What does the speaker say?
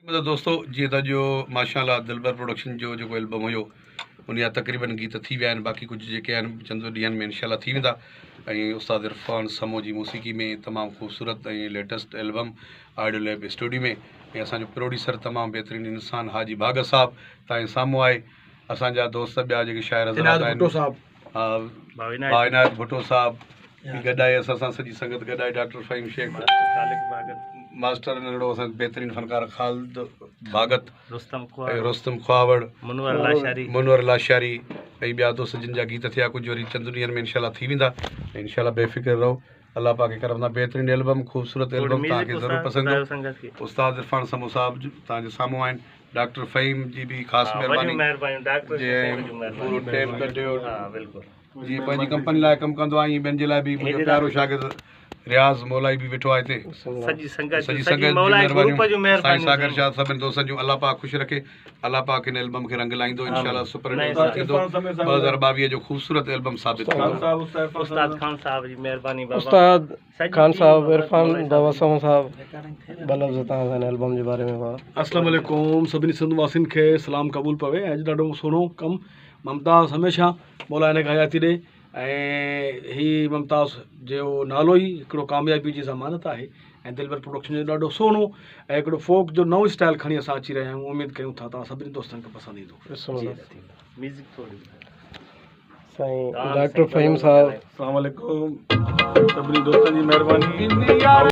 مطلب دوستو جيئن ته اڄ ماشاء الله دلبر پروڊڪشن جو جيڪو البم هيو ان جا تقريبن گيت ٿي ويا آهن باقي ڪجهه جيڪي آهن چند ڏينهن ۾ انشاء الله ٿي ويندا ۽ استاد عرفان سمو جي موسيقي ۾ تمام خوبصورت ۽ latest album audio lab studio ۾ ۽ اسان جو پروڊيوسر تمام بهترين انسان حاجي ڀاڳ صاحب تائين سامهون آهي اسان جا دوست ٻيا جيڪي شاعر حضرات آهن ڀاء عنايت ڀٽو صاحب به گڏ آهي اسان سان سڄي سنگت گڏ آهي ڊاڪٽر فهيم شيخ ماسٽر ننڍڙو اسان بهترين فنڪار خالد ڀاڳت ۽ رستم خواوڙ منور لاشاري ۽ ٻيا دوست جن جا گيت ٿيا ڪجهه وري چند ڏينهن ۾ انشاء الله ٿي ويندا ۽ انشاء الله بي فڪر رهو الله پاڪ جي ڪرم سان بهترين البم خوبصورت البم توهان کي ضرور پسند ايندو استاد عرفان سمون صاحب توهان جي سامهون آهن ڊاڪٽر فهيم جي به خاص مهرباني جنهن پورو ٽيم ڪڍيو جيئن پنهنجي ڪمپني لاء ڪم ڪندو آهيان ائين ٻين جي لاء به منهنجو پيارو شاگرد رياض مولائي به ويٺو آهي هتي سڄي سنگت جون مهربانيون سائين ساگر شاهه سڀني دوستن جون الله پاڪ خوش رکي الله پاڪ هن البم کي رنگ لائيندو انشاء الله سپر هٽ ٿيندو 2022 جو خوبصورت البم ثابت ٿيندو استاد خان صاحب جي مهرباني بابا استاد خان صاحب عرفان بابا سمون صاحب ٻه لفظ توهان سان هن البم جي باري ۾ بابا. اسلام عليڪم سڀني سنڌ واسين کي سلام قبول پوي ۽ اڄ ڏاڍو سهڻو ڪم ممتاز هميشه مولا هن کي حياتي ڏي ۽ هي ممتاز جو نالو ئي هڪڙو ڪاميابي جي ضمانت آهي ۽ دلبر پروڊڪشن جو ڏاڍو سهڻو ۽ هڪڙو فوڪ جو نئون اسٽائل کڻي اسان اچي رهيا آهيون اميد ڪيون ٿا توهان سڀني دوستن کي پسند ايندو ميوزڪ ٿوري سائين ڊاڪٽر فهيم صاحب. اسلام عليڪم سڀني دوستن جي مهرباني.